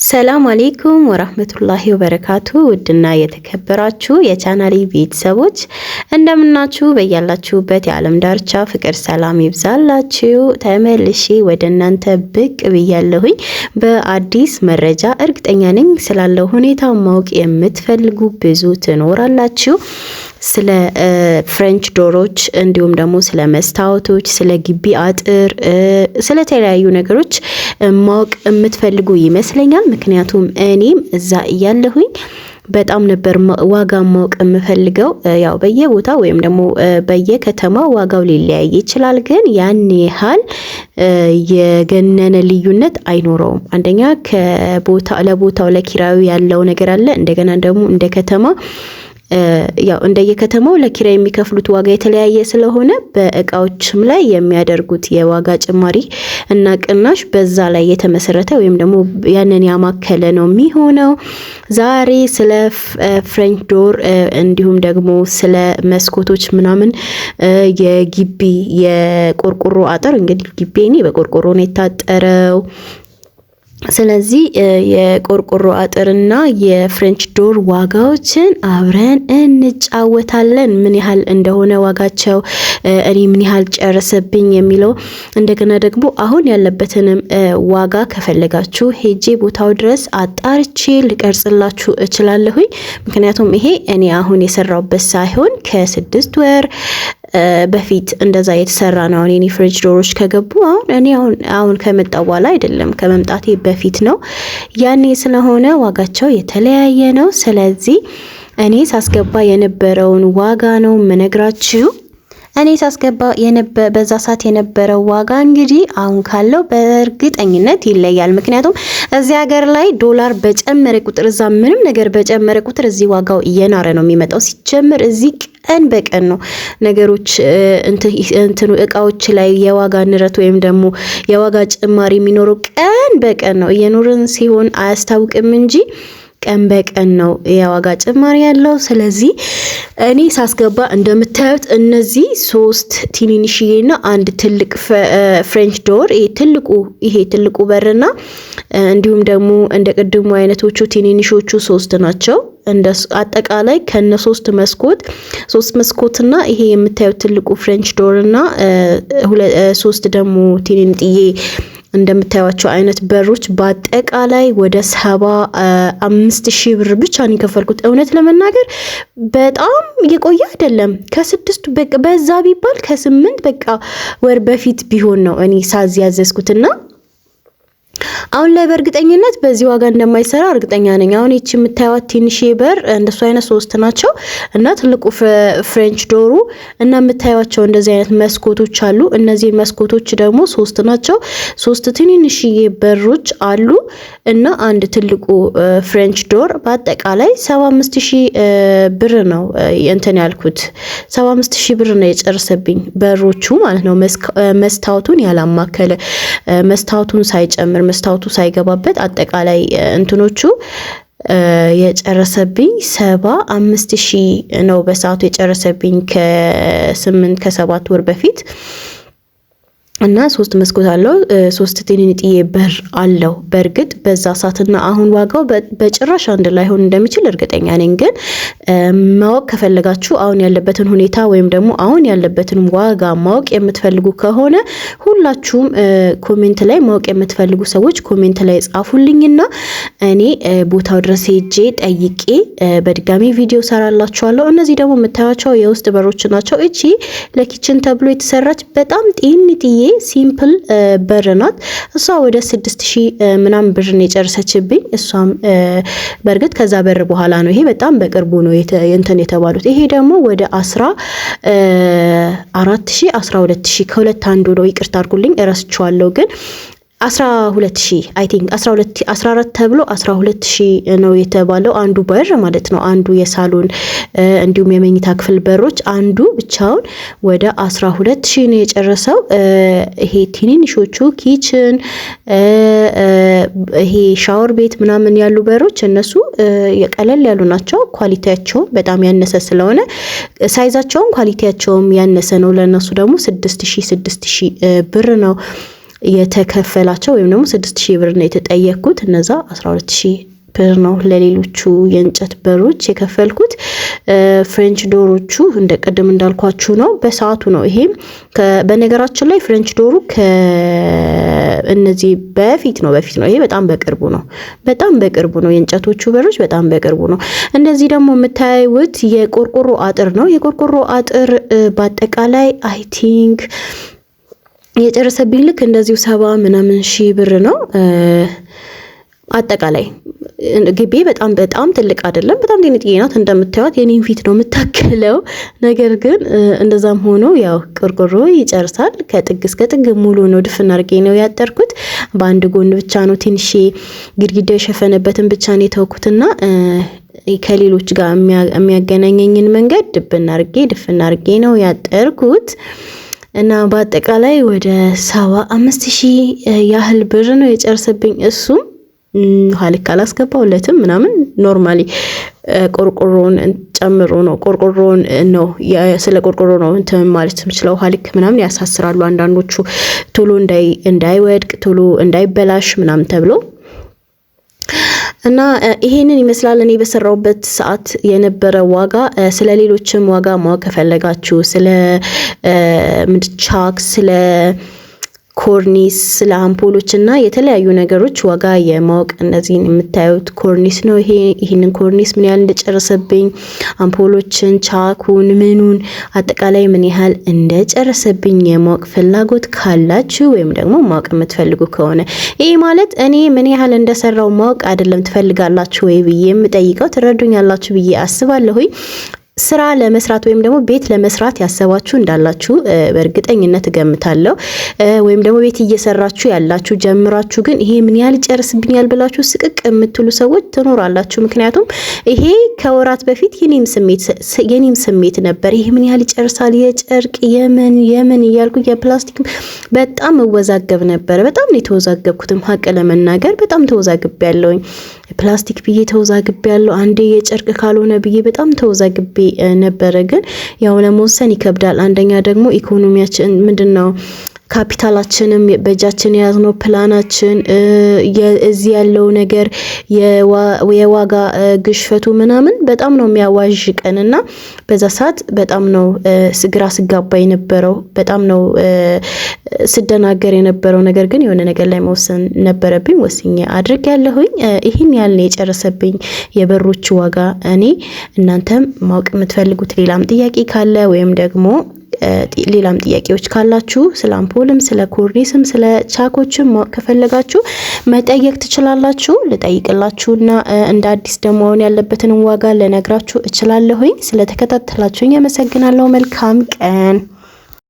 ሰላም አሌይኩም ወራህመቱላሂ ወበረካቱ። ውድና የተከበራችሁ የቻናሌ ቤተሰቦች እንደምናችሁ፣ በያላችሁበት የዓለም ዳርቻ ፍቅር ሰላም ይብዛላችሁ። ተመልሼ ወደ እናንተ ብቅ ብያለሁኝ በአዲስ መረጃ። እርግጠኛ ነኝ ስላለው ሁኔታ ማወቅ የምትፈልጉ ብዙ ትኖራላችሁ። ስለ French door ኦች እንዲሁም ደግሞ ስለ መስታወቶች፣ ስለ ግቢ አጥር፣ ስለተለያዩ ነገሮች ማወቅ የምትፈልጉ ይመስለኛል። ምክንያቱም እኔም እዛ እያለሁኝ በጣም ነበር ዋጋ ማወቅ የምፈልገው። ያው በየቦታ ወይም ደግሞ በየከተማው ዋጋው ሊለያይ ይችላል፣ ግን ያን ያህል የገነነ ልዩነት አይኖረውም። አንደኛ ከቦታ ለቦታው ለኪራዩ ያለው ነገር አለ። እንደገና ደግሞ እንደ ከተማ ያው እንደየከተማው ለኪራይ የሚከፍሉት ዋጋ የተለያየ ስለሆነ በእቃዎችም ላይ የሚያደርጉት የዋጋ ጭማሪ እና ቅናሽ በዛ ላይ የተመሰረተ ወይም ደግሞ ያንን ያማከለ ነው የሚሆነው። ዛሬ ስለ French door እንዲሁም ደግሞ ስለ መስኮቶች ምናምን፣ የግቢ የቆርቆሮ አጥር፣ እንግዲህ ግቢ እኔ በቆርቆሮ ነው የታጠረው። ስለዚህ የቆርቆሮ አጥርና የ French door ዋጋዎችን አብረን እንጫወታለን። ምን ያህል እንደሆነ ዋጋቸው፣ እኔ ምን ያህል ጨረሰብኝ የሚለው፣ እንደገና ደግሞ አሁን ያለበትንም ዋጋ ከፈለጋችሁ ሄጄ ቦታው ድረስ አጣርቼ ልቀርጽላችሁ እችላለሁኝ። ምክንያቱም ይሄ እኔ አሁን የሰራሁበት ሳይሆን ከ6 ወር በፊት እንደዛ የተሰራ ነው። አሁን የኔ French door ኦች ከገቡ አሁን እኔ አሁን ከመጣው በኋላ አይደለም፣ ከመምጣቴ በፊት ነው። ያኔ ስለሆነ ዋጋቸው የተለያየ ነው። ስለዚህ እኔ ሳስገባ የነበረውን ዋጋ ነው የምነግራችሁ። እኔ ሳስገባ በዛ ሰዓት የነበረው ዋጋ እንግዲህ አሁን ካለው በእርግጠኝነት ይለያል። ምክንያቱም እዚህ ሀገር ላይ ዶላር በጨመረ ቁጥር፣ እዛ ምንም ነገር በጨመረ ቁጥር እዚህ ዋጋው እየናረ ነው የሚመጣው። ሲጀምር እዚህ ቀን በቀን ነው ነገሮች እንትኑ እቃዎች ላይ የዋጋ ንረት ወይም ደግሞ የዋጋ ጭማሪ የሚኖረው ቀን በቀን ነው። እየኖርን ሲሆን አያስታውቅም እንጂ ቀን በቀን ነው የዋጋ ጭማሪ ያለው። ስለዚህ እኔ ሳስገባ እንደምታዩት እነዚህ ሶስት ትንንሽዬና አንድ ትልቅ French door፣ ይሄ ትልቁ በርና እንዲሁም ደግሞ እንደ ቅድሙ አይነቶቹ ትንንሾቹ ሶስት ናቸው። እንደ አጠቃላይ ከነ ሶስት መስኮት፣ ሶስት መስኮትና ይሄ የምታዩት ትልቁ French door እና ሶስት ደግሞ ትንንጥዬ እንደምታዩቸው አይነት በሮች በአጠቃላይ ወደ 75,000 ብር ብቻ ነው የከፈልኩት። እውነት ለመናገር በጣም የቆየ አይደለም። ከ6 በዛ ቢባል ከ8 በቃ ወር በፊት ቢሆን ነው እኔ ሳዝ ያዘዝኩትና አሁን ላይ በእርግጠኝነት በዚህ ዋጋ እንደማይሰራ እርግጠኛ ነኝ። አሁን ይቺ የምታዩት ትንሽ በር እንደሱ አይነት ሶስት ናቸው እና ትልቁ French door ኡ እና የምታዩቸው እንደዚህ አይነት መስኮቶች አሉ። እነዚህ መስኮቶች ደግሞ ሶስት ናቸው። ሶስት ትንንሽዬ በሮች አሉ እና አንድ ትልቁ French door፣ በአጠቃላይ 75,000 ብር ነው እንትን ያልኩት። 75,000 ብር ነው የጨረሰብኝ በሮቹ ማለት ነው። መስታወቱን ያላማከለ፣ መስታወቱን ሳይጨምር፣ መስታወቱ ሳይገባበት አጠቃላይ እንትኖቹ የጨረሰብኝ 75,000 ነው በሰዓቱ የጨረሰብኝ ከ8 ከ7 ወር በፊት። እና ሶስት መስኮት አለው፣ ሶስት ትንንጥዬ በር አለው። በእርግጥ በዛ ሰዓትና አሁን ዋጋው በጭራሽ አንድ ላይሆን እንደሚችል እርግጠኛ ነኝ። ግን ማወቅ ከፈለጋችሁ አሁን ያለበትን ሁኔታ ወይም ደግሞ አሁን ያለበትን ዋጋ ማወቅ የምትፈልጉ ከሆነ ሁላችሁም comment ላይ፣ ማወቅ የምትፈልጉ ሰዎች comment ላይ ጻፉልኝና እኔ ቦታው ድረስ ሄጄ ጠይቄ በድጋሚ ቪዲዮ ሰራላችኋለሁ። እነዚህ ደግሞ የምታዩቸው የውስጥ በሮች ናቸው። እቺ ለ kitchen ተብሎ የተሰራች በጣም ጢንጥዬ simple በር ናት። እሷ ወደ 6000 ምናምን ብር ነው የጨረሰችብኝ። እሷም በእርግጥ ከዛ በር በኋላ ነው። ይሄ በጣም በቅርቡ ነው እንትን የተባሉት። ይሄ ደግሞ ወደ 14,000፣ 12,000 ከሁለት አንዱ ነው። ይቅርታ አድርጉልኝ እረስቸዋለሁ ግን 12,000 I think፣ 12፣ 14 ተብሎ 12,000 ነው የተባለው አንዱ በር ማለት ነው። አንዱ የሳሎን እንዲሁም የመኝታ ክፍል በሮች አንዱ ብቻውን ወደ 12,000 ነው የጨረሰው። ይሄ ትንንሾቹ kitchen፣ ይሄ ሻወር ቤት ምናምን ያሉ በሮች እነሱ ቀለል ያሉ ናቸው። Quality ያቸውም በጣም ያነሰ ስለሆነ size ኣቸውም quality ያቸውም ያነሰ ነው። ለእነሱ ደግሞ 6000 6000 ብር ነው የተከፈላቸው ወይም ደግሞ 6000 ብር ነው የተጠየቅኩት። እነዛ 12,000 ብር ነው ለሌሎቹ የእንጨት በሮች የከፈልኩት። French door ኦቹ እንደ ቅድም እንዳልኳችሁ ነው፣ በሰዓቱ ነው። ይሄም በነገራችን ላይ French door ኡ ከእነዚህ በፊት ነው። ይሄ በጣም በቅርቡ ነው፣ በጣም በቅርቡ ነው። የእንጨቶቹ በሮች በጣም በቅርቡ ነው። እንደዚህ ደግሞ የምታዩት የቆርቆሮ አጥር ነው። የቆርቆሮ አጥር በአጠቃላይ I think የጨረሰብኝ ልክ እንደዚሁ 70 ምናምን ሺህ ብር ነው። አጠቃላይ ግቢ በጣም በጣም ትልቅ አይደለም፣ በጣም ትንጥዬ ናት። እንደምታዩት የኔን ፊት ነው የምታክለው። ነገር ግን እንደዛም ሆኖ ያው ቆርቆሮ ይጨርሳል። ከጥግ እስከ ጥግ ሙሉ ነው፣ ድፍን አድርጌ ነው ያጠርኩት። በአንድ ጎን ብቻ ነው ትንሽ ግድግዳ የሸፈነበትን ብቻ ነው የተውኩትና ከሌሎች ጋር የሚያገናኘኝን መንገድ ድብን አድርጌ ድፍን አድርጌ ነው ያጠርኩት። እና በአጠቃላይ ወደ 75,000 ያህል ብር ነው የጨረሰብኝ። እሱም ውሃ ልክ አላስገባውለትም ምናምን፣ normally ቆርቆሮውን ጨምሮ ነው። ቆርቆሮውን ነው፣ ስለ ቆርቆሮ ነው እንትን ማለት የምችለው። ውሃ ልክ ምናምን ያሳስራሉ አንዳንዶቹ ቶሎ እንዳይወድቅ፣ ቶሎ እንዳይበላሽ ምናምን ተብሎ። እና ይሄንን ይመስላል እኔ በሰራሁበት ሰዓት የነበረ ዋጋ። ስለ ሌሎችም ዋጋ ማወቅ ከፈለጋችሁ፣ ስለ ምድቻክ፣ ስለ ኮርኒስ፣ ስለ አምፖሎች እና የተለያዩ ነገሮች ዋጋ የማወቅ፣ እነዚህን የምታዩት ኮርኒስ ነው። ይሄ ይህንን ኮርኒስ ምን ያህል እንደጨረሰብኝ፣ አምፖሎችን፣ ቻኩን፣ ምኑን አጠቃላይ ምን ያህል እንደጨረሰብኝ የማወቅ ፍላጎት ካላችሁ ወይም ደግሞ ማወቅ የምትፈልጉ ከሆነ፣ ይሄ ማለት እኔ ምን ያህል እንደሰራው ማወቅ አይደለም ትፈልጋላችሁ ወይ ብዬ የምጠይቀው፣ ትረዱኛላችሁ ብዬ አስባለሁኝ። ስራ ለመስራት ወይም ደግሞ ቤት ለመስራት ያሰባችሁ እንዳላችሁ በእርግጠኝነት እገምታለሁ። ወይም ደግሞ ቤት እየሰራችሁ ያላችሁ፣ ጀምራችሁ ግን ይሄ ምን ያህል ይጨርስብኛል ብላችሁ ስቅቅ የምትሉ ሰዎች ትኖራላችሁ። ምክንያቱም ይሄ ከወራት በፊት የኔም ስሜት ነበር። ይሄ ምን ያህል ይጨርሳል፣ የጨርቅ የምን የምን እያልኩ የፕላስቲክ በጣም እወዛገብ ነበር። በጣም ነው የተወዛገብኩትም፣ ሀቅ ለመናገር በጣም ተወዛግቤ ያለውኝ፣ ፕላስቲክ ብዬ ተወዛግቤ ያለው፣ አንዴ የጨርቅ ካልሆነ ብዬ በጣም ተወዛግቤ ነበረ። ግን ያው ለመወሰን ይከብዳል። አንደኛ ደግሞ ኢኮኖሚያችን ምንድን ነው፣ ካፒታላችንም በእጃችን የያዝነው ፕላናችን፣ እዚህ ያለው ነገር፣ የዋጋ ግሽፈቱ ምናምን በጣም ነው የሚያዋዥቀን እና በዛ ሰዓት በጣም ነው ግራ ስጋባ የነበረው፣ በጣም ነው ስደናገር የነበረው። ነገር ግን የሆነ ነገር ላይ መወሰን ነበረብኝ። ወስኜ አድርጌያለሁኝ። ይህን ያህል ነው የጨረሰብኝ የበሮች ዋጋ። እኔ እናንተም ማወቅ የምትፈልጉት ሌላም ጥያቄ ካለ ወይም ደግሞ ሌላም ጥያቄዎች ካላችሁ፣ ስለ አምፖልም፣ ስለ ኮርኒስም፣ ስለ ቻኮችም ማወቅ ከፈለጋችሁ መጠየቅ ትችላላችሁ። ልጠይቅላችሁና እንደ አዲስ ደግሞ አሁን ያለበትን ዋጋ ልነግራችሁ እችላለሁኝ። ስለተከታተላችሁኝ አመሰግናለሁ። መልካም ቀን።